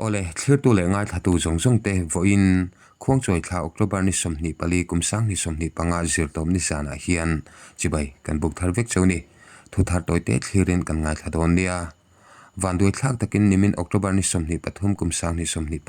Awle, thlirtu leh ngaithlatu zawng zawng te vawiin Khuangchawi thla October ni 24 kum 2025 zirtawp ni zanah hian chibai kan buk thar vek cheu ni. Thu thar tawi te thlirin kan ngaithla dawn nia. Vanduai thlak takin nimin October ni 23 kum 2025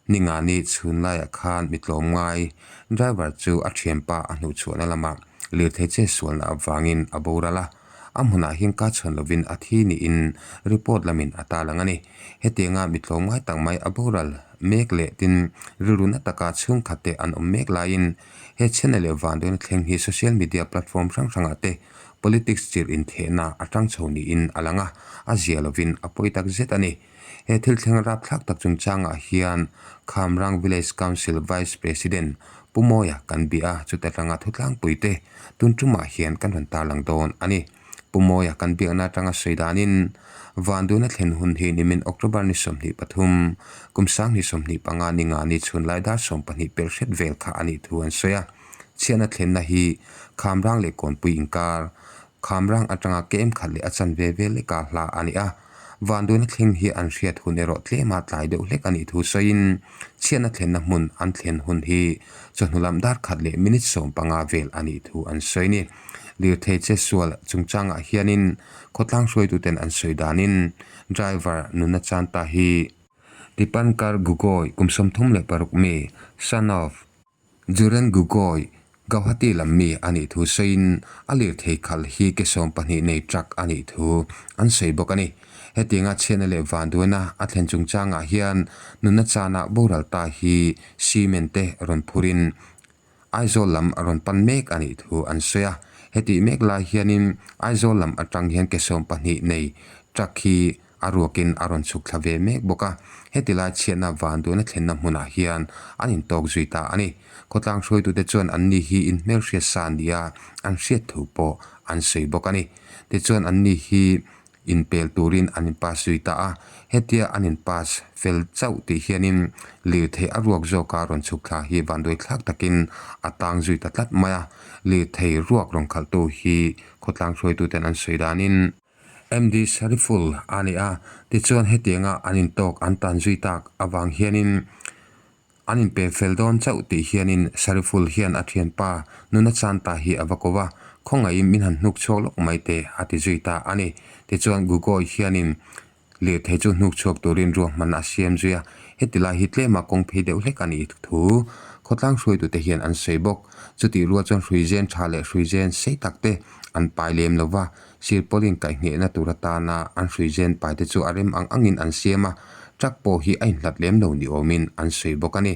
Ningani chhun laiah khan mi tlawm ngai driver chu a thianpa a hnuhchhuahna lamah lirthei che sualna avangin a boral a, a hmunah hian ka chhawn lovin a thi niin report lamin a tarlang a ni. Hetianga mi tlawm ngai tak mai a boral mek leh tin rilru na taka chhungkhat te an awm mek laiin he chhiatna leh vanduaina thleng hi social media platform hrang hrangah te politics chirh inthehna a tang chho niin a lang a, a zia lovin a pawi tak zet a ni. He thil thleng rapthlak tak chungchangah hian Khamrang Village Council Vice President Pu Mawia kan bia a, chuta tanga thutlangpui te tun tumah hian kan rawn tarlang dawn a ni. Pu Mawia kan biakna atanga sawi danin Vanduaina thlen hun hi nimin October ni 23, kum 2025 ni nga ni chhun lai dar 12 pelh hret vel kha a nih thu an sawi a. Chhiatna thlenna hi Khamrang leh Kawnpui inkar Khamrang atanga kem khat leh a chanve vel leka hla a ni a. Vanduaina thleng hi an hriat hun erawh tlema tlai deuh hlek a nih thu sawiin chhiatna thlenna hmun an thlen hun hi chawhnu lam dar khat leh minute 15 vel a nih thu an sawi a ni. Lirthei che sual chungchangah hianin khawtlang hruaituten an sawi danin driver nunna chan ta hi Dipankar Gogoi kum 36 mi, son of. Juren Gogoi, Gauhati lam mi a nih thu sawiin a lirthei khalh hi ke 12 nei truck a nih thu an sawi bawk a ni. Hetianga chhiatna leh vanduaina a thlen chungchangah hian nunna chana boral ta hi cement te rawn phurin Aizawl lam a rawn pan mek a nih thu an sawi a. Hetih mek lai hianin Aizawl lam atang hian ke 12 nei truck hi a ruakin a rawn chhuk thla ve mek bawk a, heti lai chhiatna vanduaina thlenna hmunah hian an intawk zui ta a ni. Khawtlang hruaitute chuan anni hi inhmelhriat sa nia an hriat thu pawh an sawi bawk a ni. Tichuan anni hi inpel turin an inpass zui ta a, hetia an inpass fel chauh tih hianin lirthei a ruak zawka rawn chhuk thla hi vanduai thlak takin a tang zui ta tlat mai a, lirthei ruak rawn khalhtu hi khawtlang hruaituten an sawi danin, MD Shariful a ni a, tichuan hetianga an intawk an tan zui tak avang hianin an inpe fel dawn chauh tih hianin Shariful hian a thianpa nuna chan ta hi a va ko va, khawngaihin min han hnuk chhuak lawk mai teh a ti zui ta a ni. Tichuan Gogoi hianin lirthei chu hnuk chhuak turin ruahman a siam zui a, heti lai hi tlema kawng phei deuh hlek a nih thu khawtlang hruaitute hian an sawi bawk. Chutih rual chuan hruizen tha leh hruizen sei tak te an pai lem lo va, Sirpawlin kaihnehna tur atana an hruizen paite chu a rem ang angin an siam a, truck pawh hi a inhlat lem lo ni awmin an sawi bawk a ni.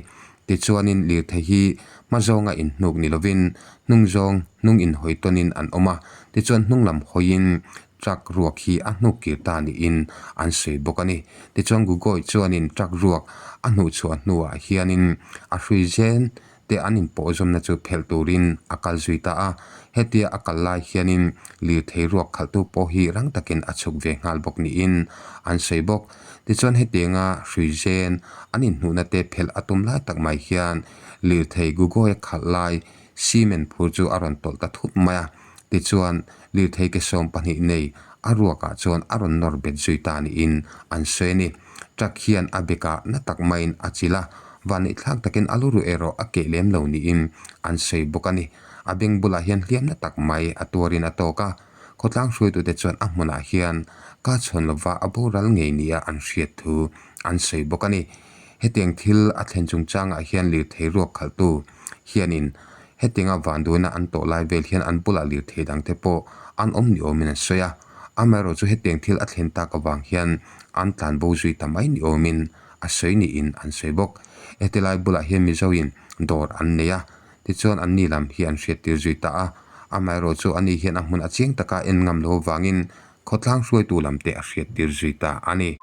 Tichuanin lirthei hi hma zawnga inhnuk ni lovin hnung zawng hnung inhawi tawnin an awm a, tichuan hnung lam hawiin truck ruak hi a hnuk kir ta niin an sawi bawk a ni. Tichuan Gogoi chuanin truck ruak a hnuhchhuah hnuah hianin a hruizen te an inpawhzawmna chu phelh turin a kal zui ta a, hetia a kal lai hianin lirthei ruak khalhtu pawh hi rang takin a chhuk ve nghal bawk niin an sawi bawk. Tichuan hetianga hruizen an inhnuhna te phelh a tum lai tak mai hian lirthei Gogoi-a khalh lai cement phur chu a rawn tawlh ta thut mai a, tichuan lirthei ke 12 nei a ruakah chuan a rawn nawr bet zui ta niin an sawi a ni. Truck hian a bekah na tak maiin a chilh a, Vanneihthlak takin a lu ruh erawh a keh lem lo niin an sawi bawk a ni. A beng bulah hian hliamna tak mai a tuarin a tawk a, khawtlang hruaitute chuan a hmunah hian ka chhawn lova a boral ngei nia an hriat thu an sawi bawk a ni. Hetiang thil a thlen chungchangah hian lirthei ruak khalhtu hianin hetianga vanduaina an tawh lai vel hian an bulah lirthei dangte pawh an awm ni awmin an sawi a, amaherawhchu chu hetiang thil a thlen tak avang hian an tlanbo zui ta mai ni awmin a sawi niin an sawi bawk. Heti lai bulah hian Mizoin dawr an nei a, tichuan anni lam hi an hriattir zui ta a. Amaherawh chu ani hian a hmun a chiang taka en ngam lo avangin khawtlang hruaitu lam te a hriattir zui ta a ni.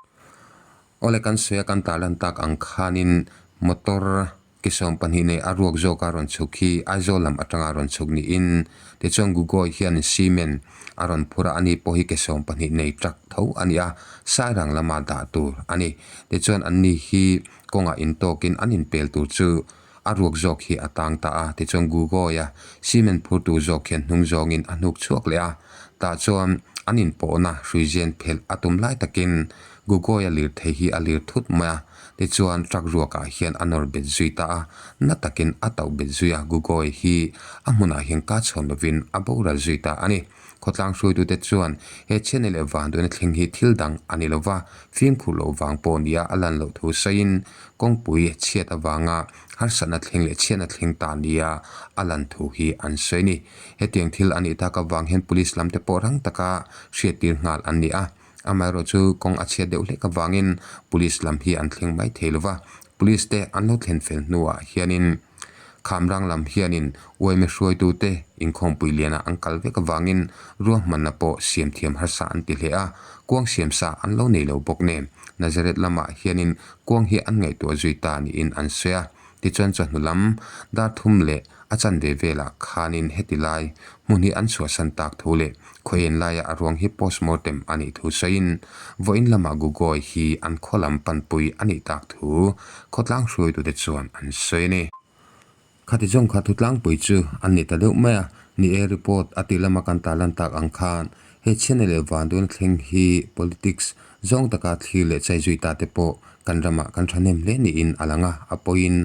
Awle kan sawi a kan tarlan tak ang khanin motor Ke 12 nei a ruak zawk a rawn chhuk hi Aizawl lam atanga rawn chhuk niin tichuan Gogoi hian cement a rawn phur a, ani pawh hi ke 12 nei truck tho a ni a, Sairang lama dah tur a ni. Tichuan anni hi kawngah intawkin an inpel tur chu a ruak zawk hi a tang ta a, tichuan Gogoi a cement phurtu zawk hian hnung zawngin a hnuk chhuak leh a, tah chuan an inpawhna hruizen phelh a tum lai takin. Gogoi-a lirthei hi a lir thut mai a, tichuan truck ruakah hian a nawr bet zui ta a, na takin a tauh bet zui a, Gogoi hi a hmunah hian ka chhawn lovin a boral zui ta a ni. Khawtlang hruaitute chuan he chhiatna leh vanduaina thleng hi thil dang a ni lova, fimkhur loh vang pawh nia a lan loh thu sawiin kawngpui chhiat avanga harsatna thleng leh chhiatna thleng ta nia a lan thu hi an sawi a ni. Hetiang thil a nih tak avang hian police lamte pawh rang taka hriattir nghal an ni a. Amaherawh chu kawng a chhiat deuh hlek avangin police lam hi an thleng mai thei lova, police te an lo thlen fel hnuah hianin Khamrang lam hianin uaime hruaitute inkhawmpui lianah an kal vek avangin ruahmanna pawh siam thiam harsa an ti hle a, kuang siam sa an lo nei lo bawk nen Nazareth lamah hianin kuang hi an ngaihtuah zui ta niin an sawi a. Tichuan chawhnu lam dar thum leh a chanve velah khanin heti lai hmun hi an chhuahsan tak thu leh khawiain laia a ruang hi postmortem a nih thu sawiin vawiin lamah Gogoi hi an khaw lam panpui a nih tak thu khawtlang hruaitute chuan an sawi a ni. Khati zawng kha thutlangpui chu an ni ta deuh mai a, ni e report a tih lama kan tarlan tak ang khan he chhiatna leh vanduaina thleng hi politics zawng taka thlir leh chai zui ta te pawh kan ramah kan thahnem hle niin a lang a, a pawiin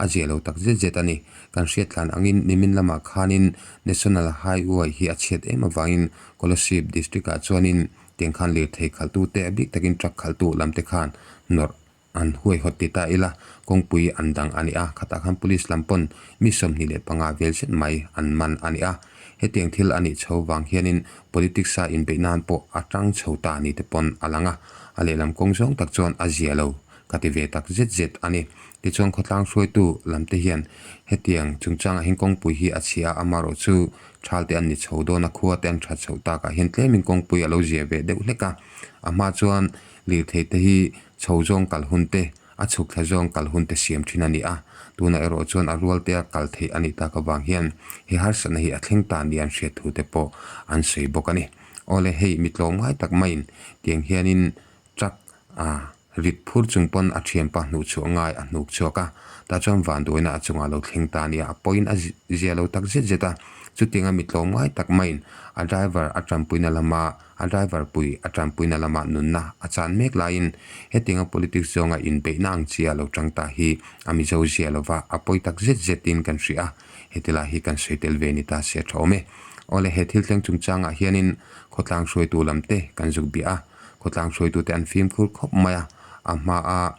a zia lo tak zet zet a ni. Kan hriattlan angin nimin lamah khanin National Highway hi a chhiat em avangin Kolasib District ah chuanin tiang khan lirthei khalhtute a bik takin truck khalhtu lam te khan nawrh An huaihawt ti ta ila, kawngpui an dang a ni a, khatah khan police lam pawn mi 25 vel zet mai an man a ni a. Hetiang thil a nih chho vang hianin politics a inbeih nan pawh a tang chho ta ni te pawn a lang a, a lehlam kawng zawng tak chuan a zia lo ka ti ve tak zet zet a ni. Tichuan khawtlang hruaitu lam te hian hetiang chungchangah hian kawngpui hi a chhia a, amaherawh chu thal te an ni chho dawn a, khua te an that chhoh takah hian tlemin kawngpui a lo zia ve deuh hlek a, a hma chuan lirthei te hi Chho zawng kal hun te, a chhuk thla zawng kal hun te siam thin a ni a, tunah erawh chuan a rual tea kal theih a nih tak avang hian he harsatna hi a thleng ta nia an hriat thu te pawh an sawi bawk a ni. Awle hei mi tlawmngai tak maiin tiang hianin truck a rit phur chung pawn a thianpa hnuh chhuah ngai a hnuk chhuak a, tah chuan vanduaina a chungah lo thleng ta nia a pawhin a zia lo tak zet zet a, chutianga mi tlawmngai tak maiin a driver a tanpuina lama A driver pui a tanpuina lamah nunna a chan mek laiin hetianga politics zawnga inbeihna ang chi a lo tang ta hi a Mizo zia lova a pawi tak zet zetin kan hria a, heti lai hi kan sawi tel ve ni ta se a tha awm e. Awle he thil thleng chungchangah hianin khawtlang hruaitu lamte kan zuk biah a, khawtlang hruaitute an fimkhur khawp mai a, a hmaa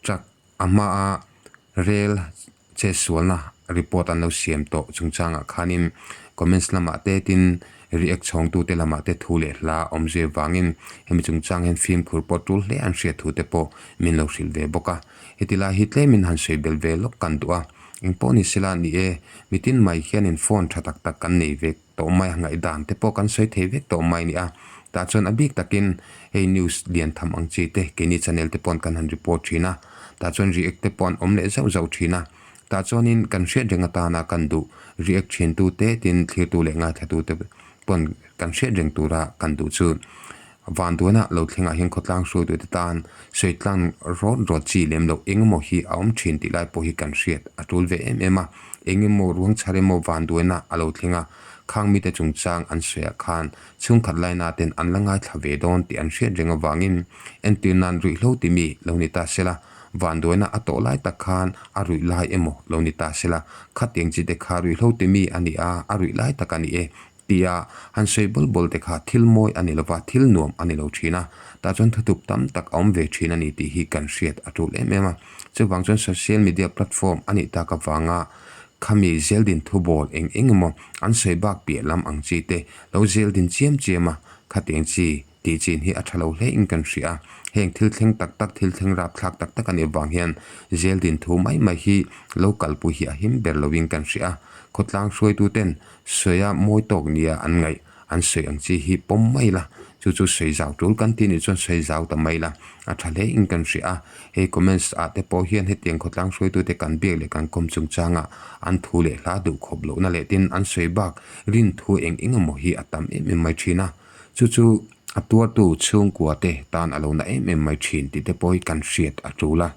Truck a hmaa rel chetsualna report an lo siam tawh chungchangah khanin comments lamah te tin react chhawngtute lamah te thu leh hla awm zui avangin hemi chungchang hian fimkhur pawh tul hle an hriat thu te pawh min lo hrilh ve bawk a. Heti lai hi tlemin han sawi belh ve lawk kan duh a, engpawh ni sela ni e, mitin mai hianin phone tha tak tak kan nei vek. tawh mai a, ngaihdan te pawh kan sawi thei vek tawh mai a ni a. Tah chuan a bik takin hei news lian tham ang chi te keini channel te paw'n kan han report thin a, tah chuan react te pawh an awm leh zauh zauh thin a. Tah chuanin kan hriat reng atana kan duh react thin tu te tin thlirtu leh ngaithlatu te paw'n kan hriat reng tura kan duh chu Vanduana lo thlengah hian khawtlang hruaitute tan sawi tlang rawt rawt chi lem loh eng emaw hi a awm thin tih lai pawh hi kan hriat a tul ve em em a. Eng emaw ruang chhar emaw vanduaina a lo thleng a, khang mite chungchang an sawiah khan chhungkhat laina ten an la ngaithla ve dawn tih an hriat reng avangin entir nan ruihhlo ti mi lo ni ta sela, vanduaina a tawh lai tak khan a ruih lai emaw lo ni ta sela, khatiang chi te kha ruihhlo ti mi a ni a, a ruih lai tak a ni e. Tia han sawi bawl bawl te kha thil mawi a ni lova, thil nuam a ni lo thin a. Tah chuan thutup tam tak a awm ve thin a ni tih hi kan hriat a tul em em a. Chuvang chuan social media platform a nih tak avanga khami zeldin thubawl eng eng emaw an sawi bak piah lam ang chi te lo zeldin chiam chiam a, khatiang chi tih chin hi a tha lo hle in kan hria a. Heng thil thleng tak tak, thil thleng rapthlak tak tak a nih avang hian zeldin thu mai mai hi lo kalpui hi a him ber lovin kan hria a. Khawtlang hruaituten Sawi a mawi tawk nia an ngaih, an sawi ang chi hi pawm mai la, chu chu sawi zau tul kan tih nih chuan sawi zau ta mai la, a tha hle in kan hria a, hei comments ah te pawh hian hetiang khawtlang hruaitute kan biak leh kan kawm chungchanga an thu leh hla duh khawp lohna leh tin an sawi bak rin thu eng eng emaw hi a tam em em mai thin a, chu chu a tuartu chhungkua te tan a lo na em em mai thin tih te pawh hi kan hriat a tul a.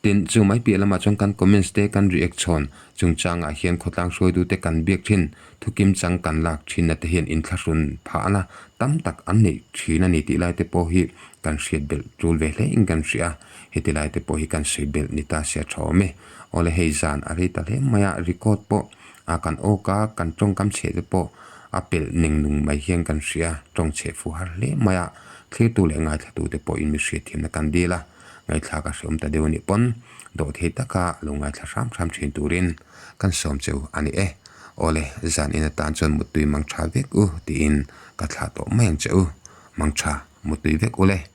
Tin, chu mai piah lamah chuan kan comments te kan react chhawn chungchangah hian khawtlang hruaitute kan biak thin, thukim chang kan lak thinna te hian inthlahrun phahna tam tak an neih thin a ni tih lai te pawh hi Kan hriat belh tul ve hle in kan hria a, heti lai te pawh hi kan sawi belh ni ta se a tha awm e. Awle hei zan a rei ta hle mai a, record pawh a kan awk a, kan tawngkam chheh te pawh a pelh neng nung mai hian kan hria, tawng chheh fu har hle mai a, thlirtu leh ngaithlatu te pawh in mi hriatthiamna kan dil a, ngaihthlak a hreawm ta deuh a nih pawn dawh thei taka lo ngaithla hram hram thin turin kan sawm cheu a ni e. Awle zan in atan chuan muttui mang tha vek u tiin ka thlah tawh mai ang che u, mang tha. Mutui vek ule.